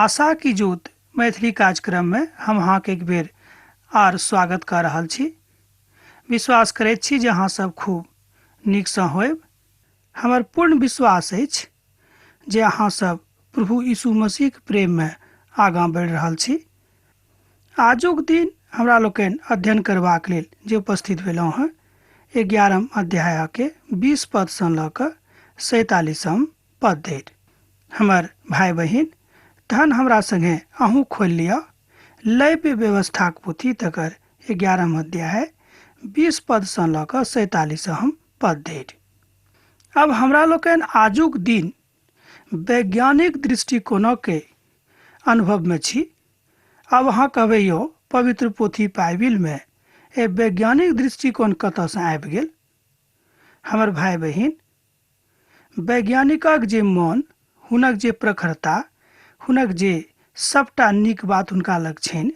आशा की ज्योत मैथिली कार्यक्रम में हम अहाँके एक बेर आर स्वागत कऽ रहल छी। विश्वास करैत छी जे अहाँ सब खूब नीकसँ होयब। हमर पूर्ण विश्वास अछि जे अहाँ सब प्रभु यीशु मसीहक प्रेम में आगाँ बढ़ि रहल छी। आजुक दिन हमरा लोकनि अध्ययन करबाक लेल जे उपस्थित भेलहुँ हँ 11 अध्याय के 20 पदसँ लऽ कऽ 47 पद धरि। हमर भाय बहिन, तहन हमरा संगे अहूँ खोलि लिअ लैव्य व्यवस्थाक पोथी तकर 11 अध्याय 20 पदसँ लऽ कऽ 47 पद धरि। अब हमरा लोकनि आजुक दिन वैज्ञानिक दृष्टिकोणके अनुभवमे छी। अब अहाँ कहबै यौ पवित्र पोथी बाइबिलमे ए वैज्ञानिक दृष्टिकोण कतऽसँ आबि गेल? हमर भाय बहिन, वैज्ञानिकक जे मन, हुनक जे प्रखरता, हुनक जे सबटा नीक बात हुनका लग छनि,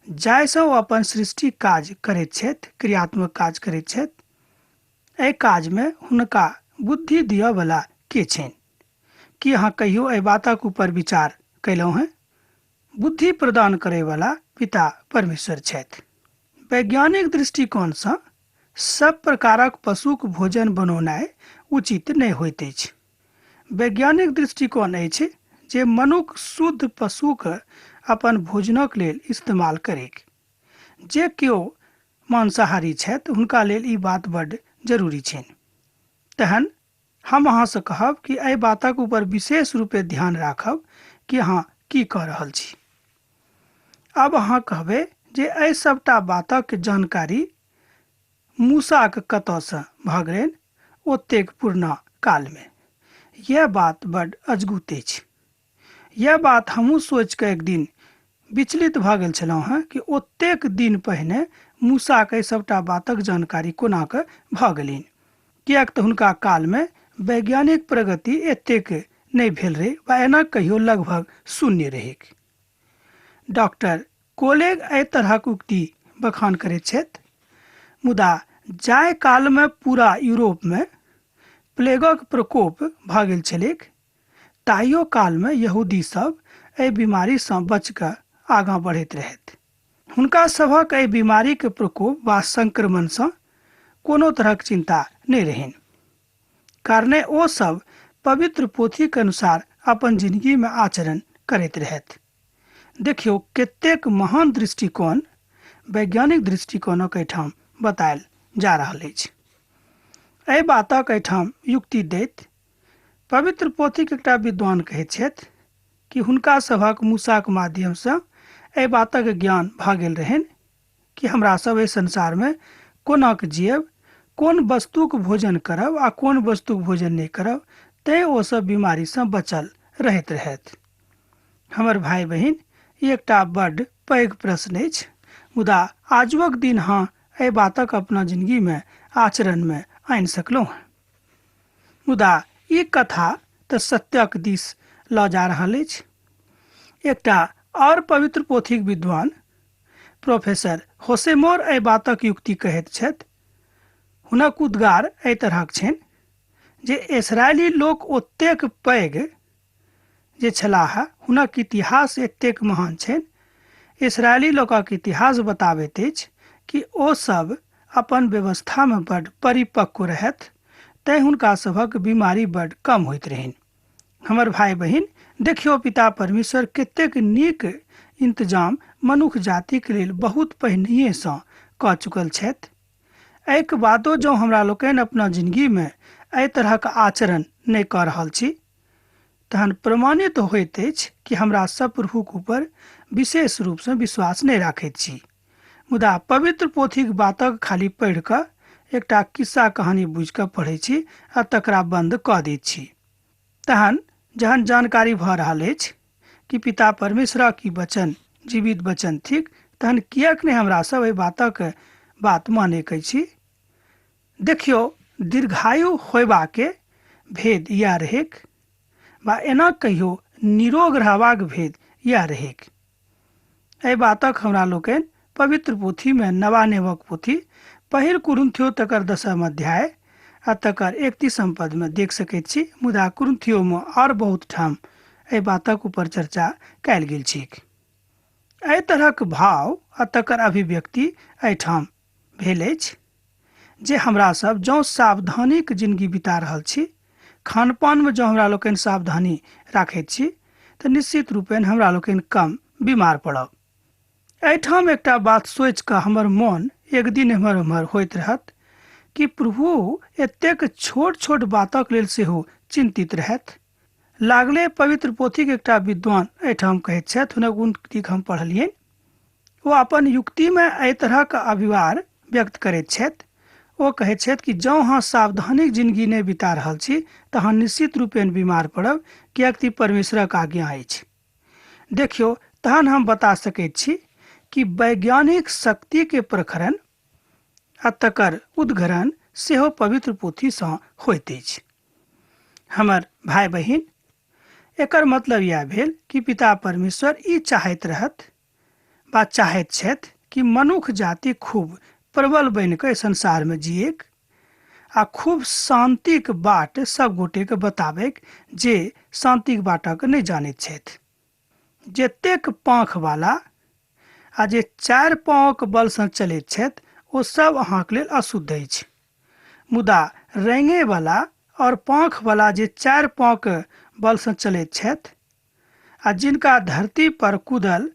जाहिसँ ओ अपन सृष्टि काज करैत छथि, क्रियात्मक काज करैत छथि, एहि काजमे हुनका बुद्धि दिअ बला के छनि? की अहाँ कहियो एहि बातक ऊपर विचार कयलहुँ हेँ? बुद्धि प्रदान करैवला पिता परमेश्वर छथि। वैज्ञानिक दृष्टिकोणसँ सब प्रकारक पशुक भोजन बनौनाइ उचित नहि होइत अछि। वैज्ञानिक दृष्टिकोण अछि जे मनुख शुद्ध पशुक अपन भोजनक लेल इस्तेमाल करैक। जे केओ मांसाहारी छथि हुनका लेल ई बात बड्ड जरूरी छनि। तहन हम अहाँसँ कहब कि एहि बातक ऊपर विशेष रूपे ध्यान राखब कि अहाँ की कऽ रहल छी। अब अहाँ कहबै जे एहि सबटा बातक जानकारी मूसाक कतऽसँ भऽ गेलनि ओतेक पुरना कालमे? यैह बात बड्ड अजगुत अछि। यैह बात हमहूँ सोचि कऽ एक दिन विचलित भऽ गेल छलहुँ हेँ कि ओतेक दिन पहिने मूसाक एहि सबटा बातक जानकारी कोना कऽ भऽ गेलनि, किएक तऽ हुनका कालमे वैज्ञानिक प्रगति एतेक नहि भेल रहै वा एना कहियो लगभग शून्य रहैक। डॉक्टर कोलेग एहि तरहक उक्ति बखान करैत छथि, मुदा जाहि कालमे पूरा यूरोपमे प्लेगक प्रकोप भऽ गेल छलैक ताहियो कालमे यहूदी सब एहि बीमारीसँ बचि कऽ आगाँ बढ़ैत रहथि। हुनका सभक एहि बीमारीक प्रकोप वा संक्रमणसँ कोनो तरहक चिन्ता नहि रहनि, कारणे ओ सब पवित्र पोथीक अनुसार अपन जिनगीमे आचरण करैत रहथि। देखियौ कतेक महान दृष्टिकोण वैज्ञानिक दृष्टिकोणक एहिठाम बतायल जा रहल अछि। एहि बातक एहिठाम युक्ति दैत पवित्र पोथीक एकटा विद्वान कहैत छथि कि हुनका सभक मूसाक माध्यमसँ एहि बातक ज्ञान भऽ गेल रहनि कि हमरा सब एहि संसारमे कोना कऽ जियब, कोन वस्तुक भोजन करब आ कोन वस्तुक भोजन नहि करब, तैँ ओ सब बीमारीसँ बचल रहैत रहथि। हमर भाय बहिन, ई एकटा बड्ड पैघ प्रश्न अछि, मुदा आजुक दिन अहाँ एहि बातक अपना जिनगीमे आचरणमे आनि सकलहुँ हेँ। मुदा ई कथा तऽ सत्यक दिस लऽ जा रहल अछि। एकटा आओर पवित्र पोथीक विद्वान प्रोफेसर होसेमोर एहि बातक युक्ति कहैत छथि। हुनक उद्गार एहि तरहक छनि जे इसराइली लोक ओतेक पैघ जे छलाह, हुनक इतिहास एतेक महान छनि। इसराइली लोकक इतिहास बताबैत अछि कि ओ सब अपन व्यवस्थामे बड्ड परिपक्व रहथि, तैँ हुनका सभक बीमारी बड्ड कम होइत रहनि। हमर भाय बहिन, देखियौ पिता परमेश्वर कतेक नीक इंतजाम मनुख जातिक लेल बहुत पहिनहिएसँ कऽ चुकल छथि। एहिके बादो जँ हमरा लोकनि अपना जिनगीमे एहि तरहक आचरण नहि कऽ रहल छी, तहन प्रमाणित होइत अछि कि हमरा सब प्रभुक ऊपर विशेष रूपसँ विश्वास नहि राखैत छी। मुदा पवित्र पोथीक बातक खाली पढ़ि कऽ एकटा किस्सा कहानी बुझि कऽ पढ़ै छी आ तकरा बन्द कऽ दैत छी। तहन जहन जानकारी भऽ रहल अछि कि पिता परमेश्वरक ई वचन जीवित वचन थिक, तहन किएक नहि हमरा सब एहि बातक बात मानैके छी? देखियौ, दीर्घायु होयबाके भेद इएह रहैक, वा एना कहियौ निरोग रहबाक भेद इएह रहैक। एहि बातक हमरा लोकनि पवित्र पोथीमे नवानेवक पोथी पहिल कुरिन्थियो तकर 10 अध्याय आ तकर 31 पदमे देख सकैत छी। मुदा कुरिन्थियोमे आओर बहुत ठाम एहि बातक ऊपर चर्चा कयल गेल छैक। एहि तरहक भाव आ तकर अभिव्यक्ति एहिठाम भेल अछि जे हमरा सब जँ सावधानीक जिनगी बिता रहल छी, खानपानमे जँ हमरा लोकनि सावधानी राखैत छी तऽ निश्चित रूपेण हमरा लोकनि कम बीमार पड़ब। एहिठाम एकटा बात सोचि कऽ हमर मोन एक दिन एम्हर ओम्हर होइत रहत कि प्रभु एतेक छोट छोट बातक लेल सेहो चिन्तित रहथि। लागले पवित्र पोथीक एकटा विद्वान एहिठाम कहैत छथि, हुनक उक्तिक हम पढ़लियनि, ओ अपन युक्तिमे एहि तरहक अभिवार व्यक्त करैत छथि। ओ कहैत छथि कि जँ अहाँ सावधानीक जिनगी नहि बिता रहल छी तऽ अहाँ निश्चित रूपेण बीमार पड़ब, किएक तऽ ई परमेश्वरक आज्ञा अछि। देखियौ, तहन हम बता सकैत छी कि वैज्ञानिक शक्तिके प्रखरण आ तकर उद्घरण सेहो पवित्र पोथीसँ होइत अछि। हमर भाय बहिन, एकर मतलब इएह भेल कि पिता परमेश्वर ई चाहैत रहत बा चाहैत छथि कि मनुख जाति खूब प्रबल बनि कऽ संसारमे जिएक आ खूब शान्तिक बाट सब गोटेके बताबैक जे शान्तिक बाटक नहि जानैत छथि। जतेक पाँखवला आ जे चारि पाँवक बलसँ चलैत छथि ओ सब अहाँक लेल अशुद्ध अछि, मुदा रेंगैवला आओर पाँखवला जे चारि पाँवक बलसँ चलैत छथि आ जिनका धरती पर कुदल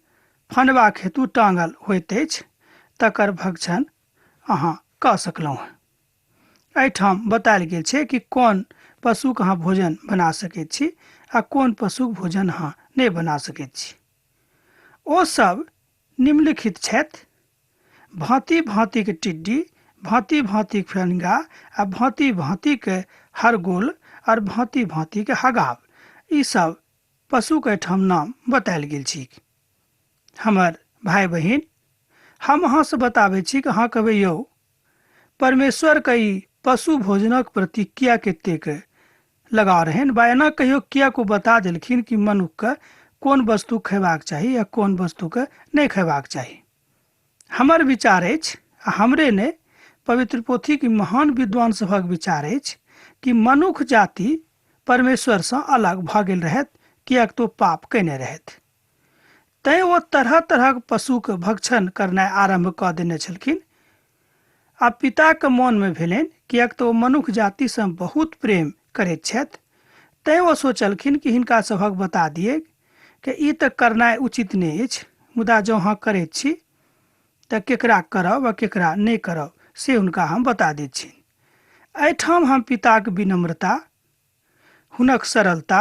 फनबाक हेतु टाँगल होइत अछि तकर भक्षण अहाँ कऽ सकलहुँ हँ। एहिठाम बतायल गेल छै कि कोन पशुक अहाँ भोजन बना सकैत छी आ कोन पशुक भोजन अहाँ नहि बना सकैत छी। ओ सब निम्नलिखित छथि, भाँति भाँतिक टिड्डी, भाँति भाँतिक फनिगा आ भाँति भाँतिक हरगोल आओर भाँति भाँतिक हगाब। ई सब पशुक एहिठाम नाम बतायल गेल छैक। हमर भाय बहिन, हम अहाँसँ बताबै छी कि अहाँ कहबै यौ परमेश्वरके ई पशु भोजनक प्रति किएक एतेक लगाव रहनि बा एना कहियो किएक ओ बता देलखिन कि मनुखके कोन वस्तु खयबाक चाही या कोन वस्तुके नहि खयबाक चाही। हमर विचार अछि, आ हमरे नहि पवित्र पोथीक महान विद्वान सभक विचार अछि कि मनुख जाति परमेश्वरसँ अलग भऽ गेल रहथि किएक तऽ ओ पाप कयने रहथि। तैँ ओ तरह तरहक पशुक भक्षण करनाइ आरम्भ कऽ देने छलखिन। आ पिताक मोनमे भेलनि, किएक तऽ ओ मनुख जातिसँ बहुत प्रेम करैत छथि, तैँ ओ सोचलखिन कि हिनका सभक बता दिऐक कि ई तऽ करनाइ उचित नहि अछि, मुदा जँ अहाँ करैत छी तऽ केकरा करब आ केकरा नहि करब से हुनका हम बता दैत छियनि। एहिठाम हम पिताक विनम्रता, हुनक सरलता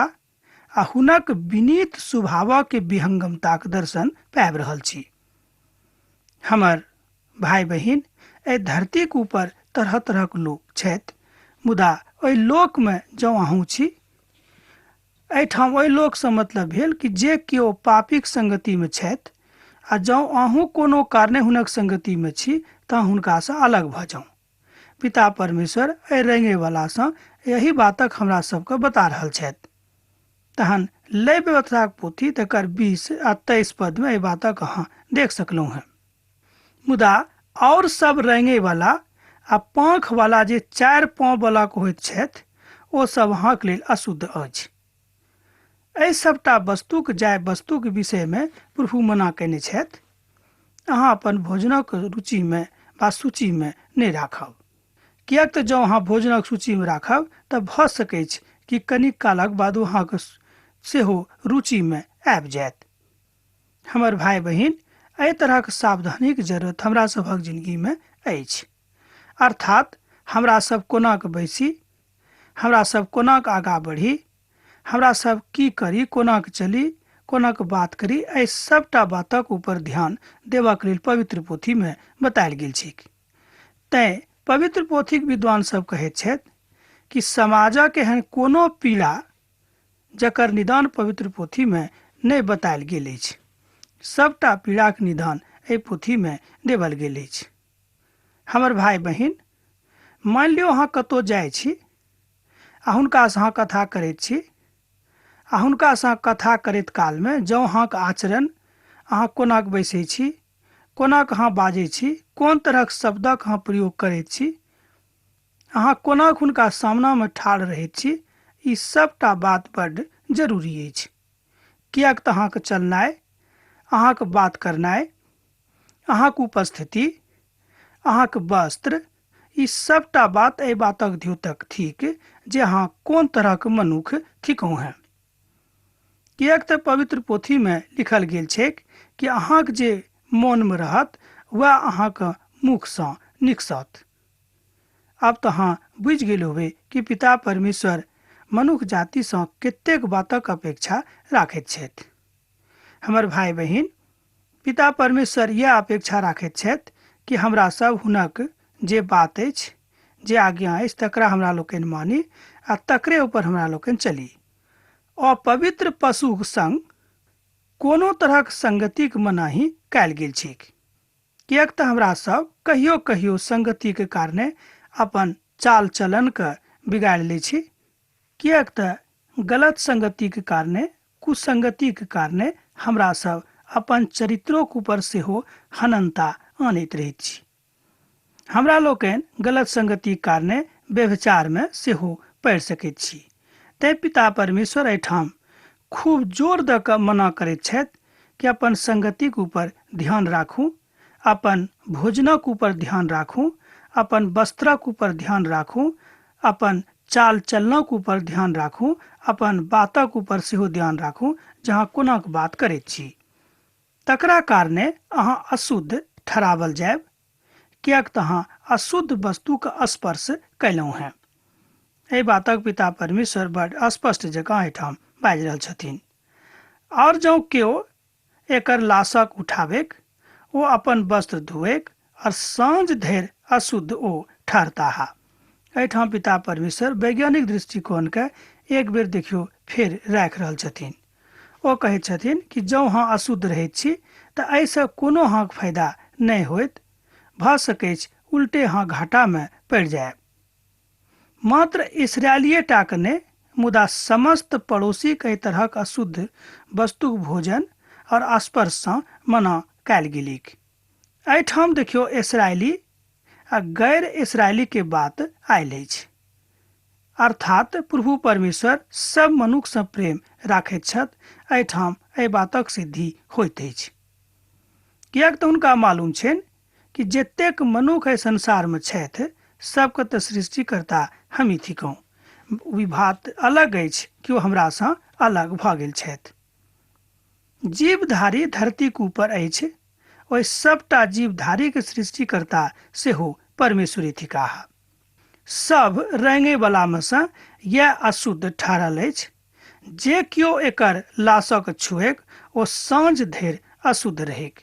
आ हुनक विनीत स्वभावक विहंगमताक दर्शन पाबि रहल छी। हमर भाय बहिन, एहि धरतीक ऊपर तरह तरहक लोक छथि, मुदा ओहि लोकमे जँ अहूँ छी, एहिठाम ओहि लोकसँ मतलब भेल कि जे केओ पापीक संगतिमे छथि आ जँ अहूँ कोनो कारणे हुनक संगतिमे छी तँ हुनकासँ अलग भऽ जाउ। पिता परमेश्वर एहि रेंगैवलासँ एहि बातक हमरा सबके बता रहल छथि। तहन लय व्यवस्थाक पोथी तकर 20 आ 23 पदमे एहि बातक अहाँ देख सकलहुँ हेँ। मुदा आओर सब रेंगैवला आ पाँखवला जे चारि पाँववलाक होइत छथि ओ सब अहाँक लेल अशुद्ध अछि। एहि सबटा वस्तुक जाहि वस्तुक विषयमे प्रभु मना कयने छथि अहाँ अपन भोजनक रुचिमे वा सूचीमे नहि राखब, किएक तऽ जँ अहाँ भोजनक सूचीमे राखब तऽ भऽ सकैछ कि कनिक कालक बाद ओ अहाँक सेहो रुचिमे आबि जायत। हमर भाय बहिन, एहि तरहक सावधानीक जरूरत हमरा सभक जिनगीमे अछि। अर्थात हमरा सब कोना कऽ बैसी, हमरा सब कोना कऽ आगाँ बढ़ी, हमरा सब की करी, कोना कऽ चली, कोना कऽ बात करी, एहि सबटा बातक ऊपर ध्यान देबाक लेल पवित्र पोथीमे बतायल गेल छैक। तैँ पवित्र पोथीक विद्वान सब कहैत छथि कि समाजक एहन कोनो पीड़ा जकर निदान पवित्र पोथीमे नहि बतायल गेल अछि, सबटा पीड़ाक निदान एहि पोथीमे देबल गेल अछि। हमर भाय बहिन, मानि लियौ अहाँ कतहु जाइ छी आ हुनकासँ अहाँ कथा करैत छी आ हुनकासँ कथा करैत कालमे जँ अहाँके आचरण, अहाँ कोना कऽ बैसै छी, कोना कऽ अहाँ बाजै छी, कोन तरहक शब्दक अहाँ प्रयोग करैत छी, अहाँ कोना कऽ हुनका सामनामे ठाढ़ रहैत छी, ई सबटा बात बड्ड जरूरी अछि। किएक तऽ अहाँके चलनाइ, अहाँके बात करनाइ, अहाँके उपस्थिति, अहाँके वस्त्र, ई सबटा बात एहि बातक द्योतक थिक जे अहाँ कोन तरहक मनुख थिकहुँ हेँ। किएक तऽ पवित्र पोथीमे लिखल गेल छैक कि अहाँके जे मोनमे रहत वएह अहाँके मुखसँ निकसत। आब तऽ अहाँ बुझि गेल होबै कि पिता परमेश्वर मनुख जातिसँ कतेक बातक अपेक्षा राखैत छथि। हमर भाय बहिन, पिता परमेश्वर यैह अपेक्षा राखैत छथि कि हमरा सब हुनक जे बात अछि, जे आज्ञा अछि, तकरा हमरा लोकनि मानी आ तकरे ऊपर हमरा लोकनि चली। अपवित्र पशुक संग कोनो तरहक संगतिक मनाही कयल गेल छैक, किएक तऽ हमरा सब कहियो कहियो संगतिक कारणे अपन चाल चलन के बिगाड़ि लै छी, किएक तऽ गलत संगतिक कारणे, कुसंगतिक कारणे हमरा सब अपन चरित्रोक ऊपर सेहो हननता आनैत रहैत छी। हमरा लोकनि गलत संगतिक कारणे व्यभिचारमे सेहो पड़ि सकैत छी। तैं पिता परमेश्वर एहिठाम खूब जोर दऽ कऽ मना करैत छथि कि अपन संगतिक ऊपर ध्यान राखू, अपन भोजनक ऊपर ध्यान राखू, अपन वस्त्रक ऊपर ध्यान राखू, अपन चाल चलनक ऊपर ध्यान राखू, अपन बातक ऊपर सेहो ध्यान राखू जे अहाँ कोनाक बात करैत छी। तकरा कारणे अहाँ अशुद्ध ठहरावल जायब, किएक तऽ अहाँ अशुद्ध वस्तुक स्पर्श कयलहुँ हेँ। एहि बातक पिता परमेश्वर बड स्पष्ट जकाँ एहिठाम बाजि रहल छथिन। आओर जँ केओ एकर लाशक उठाबैक, ओ अपन वस्त्र धोएक और साँझ धरि अशुद्ध ओ ठहरताह। एहिठाम पिता परमेश्वर वैज्ञानिक दृष्टिकोणके एक बेर देखियौ फेर राखि रहल छथिन। ओ कहैत छथिन कि जँ अहाँ अशुद्ध रहैत छी तऽ एहिसँ कोनो अहाँके फायदा नहि होयत, भऽ सकैछ उल्टे अहाँ घाटामे पड़ि जायब। मात्र इसराइलिये टाके नहि, मुदा समस्त पड़ोसीके एहि तरहक अशुद्ध वस्तुक भोजन और स्पर्शसँ मना कयल गेलैक। एहिठाम देखियौ इसराइली आ गैर इसराइली के बात आयल अछि। अर्थात प्रभु परमेश्वर सब मनुखसँ प्रेम राखैत छथि। एहिठाम एहि बातक सिद्धि होइत अछि, किएक तऽ हुनका मालूम छनि कि जतेक मनुख एहि संसारमे छथि सबके तऽ सृष्टिकर्ता हमही थिकहुँ। ई बात अलग अछि कि ओ हमरासँ अलग भऽ गेल छथि। जीवधारी धरतीक ऊपर अछि, ओहि सबटा जीवधारीक सृष्टिकर्ता सेहो परमेश्वरे थिकाह। सब रेंगयवलामे सँ यैह अशुद्ध ठहरल अछि। जे केओ एकर लाशक छुएक ओ साँझ धरि अशुद्ध रहैक।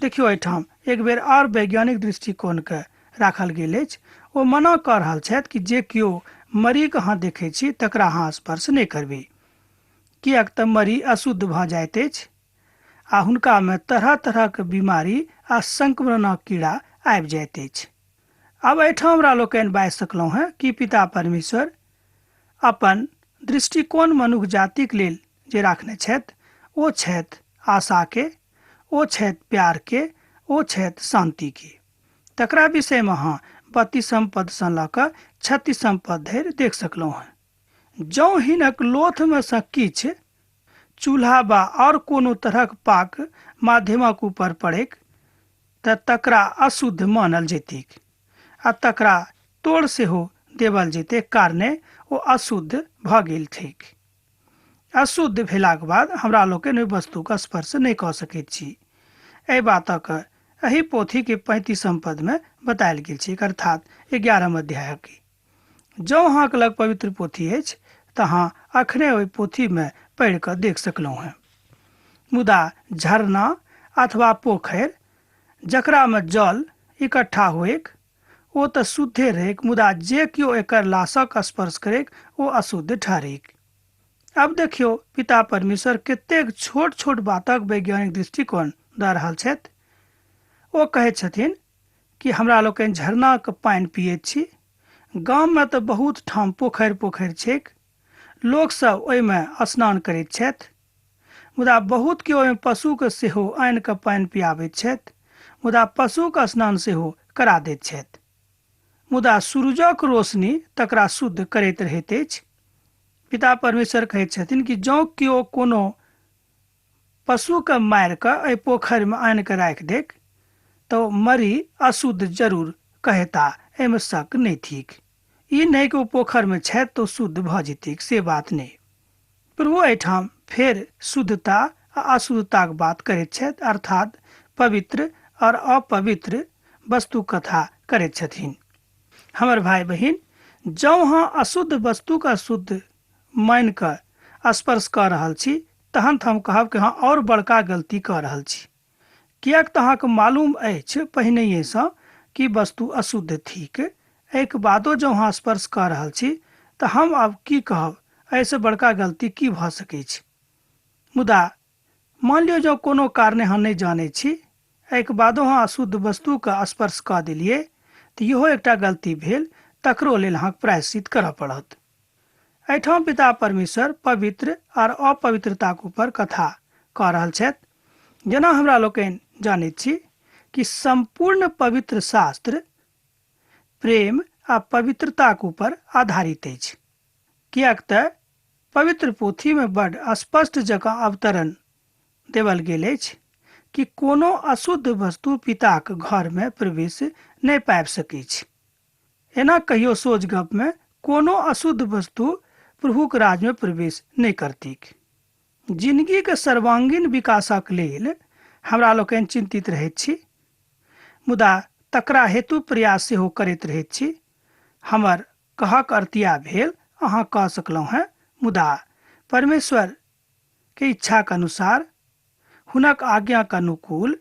देखियौ एहिठाम एक बेर आर वैज्ञानिक दृष्टिकोणके राखल गेल अछि। ओ मना कऽ रहल छथि कि जे केओ मरीके अहाँ देखै छी तकरा अहाँ स्पर्श नहि करबै, किएक तऽ मरी अशुद्ध भऽ जाइत अछि आ हुनकामे तरह तरहक बीमारी आ संक्रमणक कीड़ा आबि जाइत अछि। आब एहिठाम हमरा लोकनि बाजि सकलहुँ हेँ कि पिता परमेश्वर अपन दृष्टिकोण मनुख जातिक लेल जे राखने छथि ओ छथि आशाके, ओ छथि प्यारके, ओ छथि शान्तिके। तकरा विषयमे अहाँ 32 पदसँ लऽ कऽ 36 पद धरि देख सकलहुँ हेँ। जँ हिनक लोथमे सँ किछु चूल्हा वा आओर कोनो तरहक पाक माध्यमक ऊपर पड़ैक तऽ तकरा अशुद्ध मानल जैतैक आ तकरा तोड़ सेहो देबल जैतैक, कारणे ओ अशुद्ध भऽ गेल छैक। अशुद्ध भेलाक बाद हमरा लोकनि ओहि वस्तुक स्पर्श नहि कऽ सकैत छी। एहि बातक एहि पोथीके 35 पदमे बतायल गेल छैक, अर्थात 11 अध्यायके। जँ अहाँके लग पवित्र पोथी अछि तऽ अहाँ अखने ओहि पोथीमे पढ़ि कऽ देख सकलहुँ हेँ। मुदा झरना अथवा पोखरि जकरामे जल इकट्ठा होइक ओ तऽ शुद्धे रहैक, मुदा जे केओ एकर लाशक स्पर्श करैक ओ अशुद्ध ठहरैक। अब देखियौ पिता परमेश्वर कतेक छोट छोट बातक वैज्ञानिक दृष्टिकोण दऽ रहल छथि। ओ कहैत छथिन कि हमरा लोकनि झरनाक पानि पियैत छी, गाममे तऽ बहुत ठाम पोखरि पोखरि छैक, लोकसभ ओहिमे स्नान करैत छथि, मुदा बहुत केओ ओहिमे पशुके सेहो आनि कऽ पानि पियाबैत छथि, मुदा पशुक स्नान सेहो करा दैत छथि। मुदा सूरजक रोशनी तकरा शुद्ध करैत रहैत अछि। पिता परमेश्वर कहैत छथिन कि जँ केओ कोनो पशुके मारि कऽ एहि पोखरिमे आनि कऽ राखि देक तऽ मरी अशुद्ध जरूर कहेता, एहिमे शक नहि थिक। ई नहि कि ओ पोखरिमे छथि तऽ शुद्ध भऽ जेतीक, से बात नहि। प्रभु एहिठाम फेर शुद्धता आ अशुद्धताक बात करैत छथि, अर्थात पवित्र और अपवित्र वस्तु कथा करैत छथिन। हमर भाई बहिन, जँ अहाँ अशुद्ध वस्तुके अशुद्ध मानि कऽ स्पर्श कऽ रहल छी तहन तऽ हम कहब कि अहाँ आओर बड़का गलती कऽ रहल छी, किएक तऽ अहाँके मालूम अछि पहिनहिएसँ कि वस्तु अशुद्ध थिक। एहिके बादो जँ अहाँ स्पर्श कऽ रहल छी तऽ हम आब की कहब, एहिसँ बड़का गलती की भऽ सकै छै। मुदा मान लियौ जँ कोनो कारणे अहाँ नहि जानै छी, एहिके बादो अहाँ अशुद्ध वस्तुके स्पर्श कऽ देलियै तऽ इहो एकटा गलती भेल, तकरो लेल अहाँके प्रायश्चित करऽ पड़त। एहिठाम पिता परमेश्वर पवित्र आर अपवित्रताक ऊपर कथा कऽ रहल छथि। जेना हमरा लोकनि जानैत छी कि सम्पूर्ण पवित्र शास्त्र प्रेम आ पवित्रताक ऊपर आधारित अछि, किएक तऽ पवित्र पोथीमे बड स्पष्ट जकाँ अवतरण देवल गेल अछि कि कोनो अशुद्ध वस्तु पिताक घरमे प्रवेश नहि पाबि सकैछ। एना कहियो सोझ गपमे कोनो अशुद्ध वस्तु प्रभुक राज्यमे प्रवेश नहि करतीक। जिनगीके सर्वांगीण विकासक लेल हमरा लोकनि चिन्तित रहैत छी, मुदा तकरा हेतु प्रयास सेहो करैत रहैत छी। हमर कहक अर्तिया भेल अहाँ कह सकलहुँ हेँ, मुदा परमेश्वर के इच्छाक अनुसार हुनक आज्ञाक अनुकूल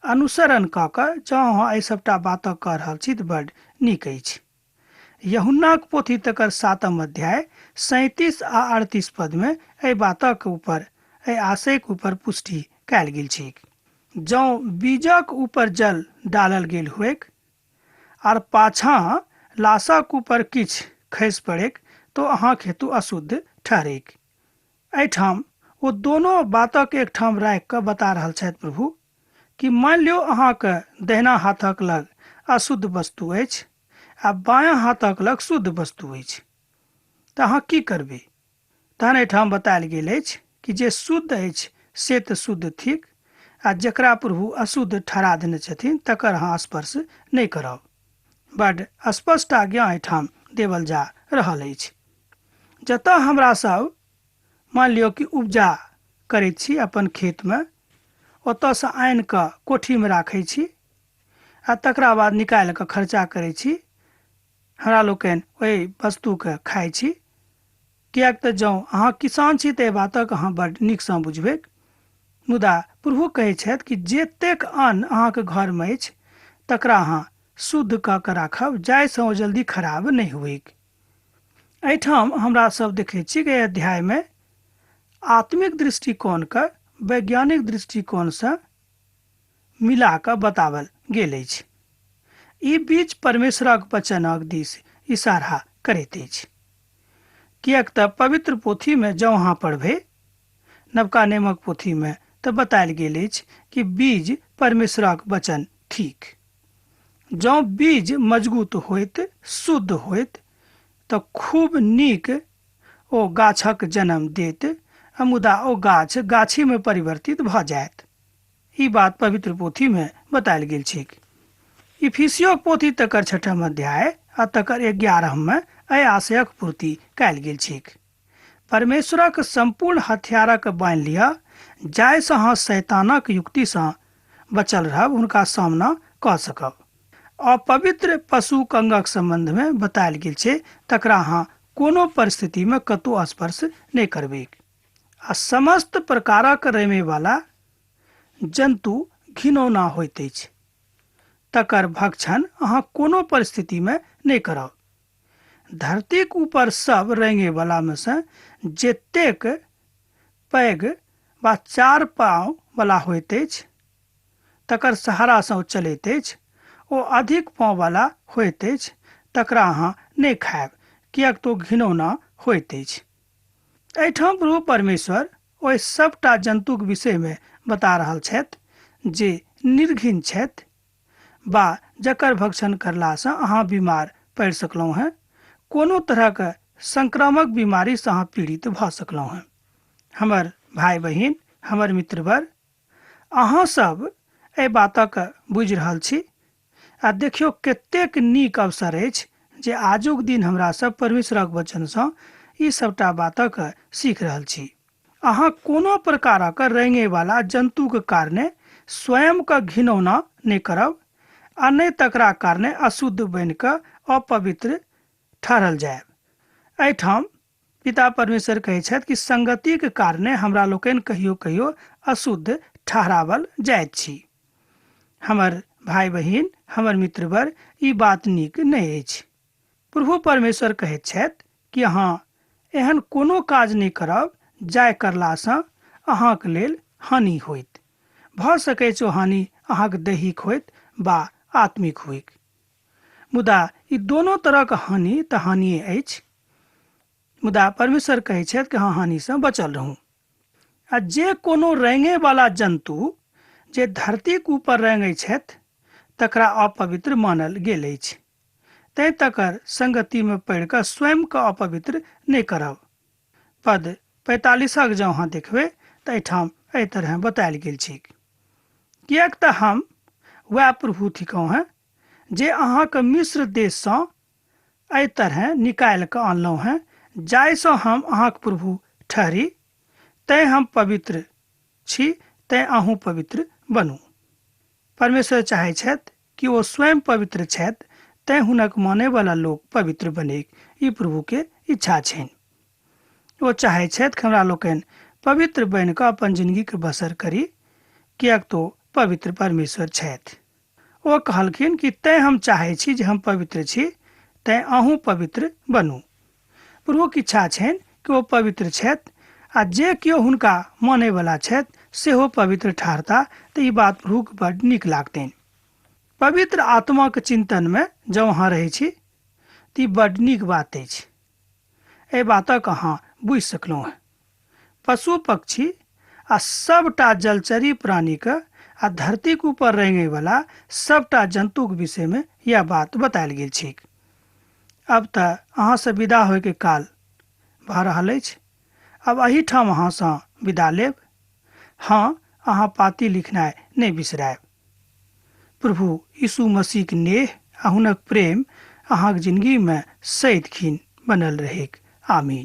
अनुसरण कऽ कऽ जँ अहाँ एहि सभटा बातक कऽ रहल छी तऽ बड नीक अछि। यूहन्नाक पोथी तकर 7 अध्याय 37 आ 38 पदमे एहि बातक ऊपर, एहि आशयक ऊपर पुष्टि कयल गेल छैक। जँ बीजक ऊपर जल डालल गेल होइक आर पाछाँ लाशक ऊपर किछु खसि पड़ैक तो अहाँक हेतु अशुद्ध ठहरैक। एहिठाम ओ दोनो बातक एकठाम राखि कऽ बता रहल छथि प्रभु कि मान लियौ अहाँके दहिना हाथक लग अशुद्ध वस्तु अछि आ बायाँ हाथक लग शुद्ध वस्तु अछि, तऽ अहाँ की करबै? तहन एहिठाम बतायल गेल अछि कि जे शुद्ध अछि से तऽ शुद्ध थिक आ जकरा प्रभु अशुद्ध ठहरा देने छथिन तकर अहाँ स्पर्श नहि करब। बड स्पष्ट आज्ञा एहिठाम देवल जा रहल अछि। जतऽ हमरा सब मान लियौ कि उपजा करैत छी अपन खेतमे, ओतऽसँ आनि कऽ कोठीमे राखै छी आ तकरा बाद निकालि कऽ खर्चा करै छी। हमरा लोकनि ओहि वस्तुके खाइ छी, किएक तऽ जँ अहाँ किसान छी तऽ एहि बातक अहाँ बड नीकसँ बुझबै। मुदा प्रभु कहै छथि कि जतेक अन्न अहाँके घरमे अछि तकरा अहाँ शुद्ध कऽ कऽ राखब, जाहिसँ ओ जल्दी खराब नहि होइक। एहिठाम हमरा सब देखै छी कि एहि अध्यायमे आत्मिक दृष्टिकोणके वैज्ञानिक दृष्टिकोणसँ मिला कऽ बतावल गेल अछि। ई बीच परमेश्वरक वचनक दिस इशारा करैत अछि, किएक तऽ पवित्र पोथीमे जँ अहाँ पढ़बै नवका नियमक पोथीमे तऽ बतायल गेल अछि कि बीज परमेश्वरक वचन थिक। जँ बीज मजबूत होइत शुद्ध होइत तऽ खूब नीक ओ गाछक जन्म देत, मुदा ओ गाछ गाछीमे परिवर्तित भऽ जायत। ई बात पवित्र पोथीमे बतायल गेल छैक। इफिसियोक पोथी तकर 6 अध्याय आ तकर 11 एहि आशयक पूर्ति कयल गेल छैक। परमेश्वरक सम्पूर्ण हथियारक बान्हि लिअ, जाहिसँ अहाँ शैतानक युक्तिसँ बचल रहब, हुनका सामना कऽ सकब। अपवित्र पशुक अंगक सम्बन्धमे बतायल गेल छै तकरा अहाँ कोनो परिस्थितिमे कतहु स्पर्श नहि करबैक। आ समस्त प्रकारक रेमेवाला जन्तु घिनौना होइत अछि, तकर भक्षण अहाँ कोनो परिस्थितिमे नहि करब। धरतीक ऊपर सब रेंगेवलामे सँ जतेक पैघ वा 4 पाँव वाला होइत अछि तकर सहारासँ ओ चलैत अछि, ओ अधिक पाँव वाला होइत अछि, तकरा अहाँ नहि खायब, किएक तऽ ओ घिनौना होइत अछि। एहिठाम प्रभु परमेश्वर ओहि सबटा जन्तुक विषयमे बता रहल छथि जे निर्घिन छथि वा जकर भक्षण करलासँ अहाँ बीमार पड़ि सकलहुँ हेँ, कोनो तरहक संक्रामक बीमारीसँ अहाँ पीड़ित भऽ सकलहुँ हेँ। हमर भाई बहिन, हमर मित्रवर, अहाँ सब एहि बातक बुझि रहल छी आ देखियौ कतेक नीक अवसर अछि जे आजुक दिन हमरा सब परमेश्वरक वचनसँ ई सबटा बातक सीख रहल छी। अहाँ कोनो प्रकारक रेंगयवला जन्तुक कारणे स्वयं के घिनौना नहि करब आ नहि तकरा कारणे अशुद्ध बनि कऽ अपवित्र ठहरल जायब। एहिठाम पिता परमेश्वर कहै छथि कि संगतिक कारणे हमरा लोकनि कहियो कहियो अशुद्ध ठहरावल जाइत छी। हमर भाई बहिन, हमर मित्रवर, ई बात नीक नहि अछि। प्रभु परमेश्वर कहैत छथि कि अहाँ एहन कोनो काज नहि करब जाय करलासँ अहाँक लेल हानि होइत। भऽ सकैछ ओ हानि अहाँक दैहिक होइत बा आत्मिक होइक। मुदा ई दोनो तरहक हानि तऽ हानिये अछि। मुदा परमेश्वर कहै छथि कि अहाँ हानिसँ बचल रहू। आ जे कोनो रेंगयवला जन्तु जे धरतीक ऊपर रेंगै छथि तकरा अपवित्र मानल गेल अछि। तैँ तकर संगतिमे पड़ि कऽ स्वयंकेँ अपवित्र नहि करब। पद पैंतालीसक जँ अहाँ देखबै तऽ एहिठाम एहि तरहेँ बतायल गेल छैक। किएक तऽ हम वएह प्रभु थिकहुँ हेँ जे अहाँके मिस्र देशसँ एहि तरहेँ निकालि कऽ अनलहुँ हेँ जाहिसँ हम अहाँक प्रभु ठहरी। तैँ हम पवित्र छी, तैँ अहूँ पवित्र बनू। परमेश्वर चाहै छथि कि ओ स्वयं पवित्र छथि, तैँ हुनक मानयवला लोक पवित्र बनैक, ई प्रभुके इच्छा छनि। ओ चाहै छथि कि हमरा लोकनि पवित्र बनि कऽ अपन जिनगीके बसर करी, किएक तऽ ओ पवित्र परमेश्वर छथि। ओ कहलखिन कि तैँ हम चाहै छी जे हम पवित्र छी, तैँ अहूँ पवित्र बनू। प्रभुक इच्छा छनि कि ओ पवित्र छथि आ जे केओ हुनका मानयवला छथि सेहो पवित्र ठहरता तऽ ई बात प्रभुक बड्ड नीक लागतनि। पवित्र आत्माक चिन्तनमे जँ अहाँ रहै छी तऽ ई बड्ड नीक बात अछि। एहि बातक अहाँ बुझि सकलहुँ हेँ। पशु पक्षी आ सबटा जलचरी प्राणीक आ धरतीक ऊपर रेंगयवला सबटा जन्तुक विषयमे यैह बात बतायल गेल छैक। आब तऽ अहाँसँ विदा होइके काल भऽ रहल अछि। आब एहिठाम अहाँसँ विदा लेब। हँ, अहाँ पाती लिखनाइ नहि बिसरायब। प्रभु यीशु मसीहक नेह आ हुनक प्रेम अहाँक जिनगीमे सदिखिन बनल रहैक। आमीन।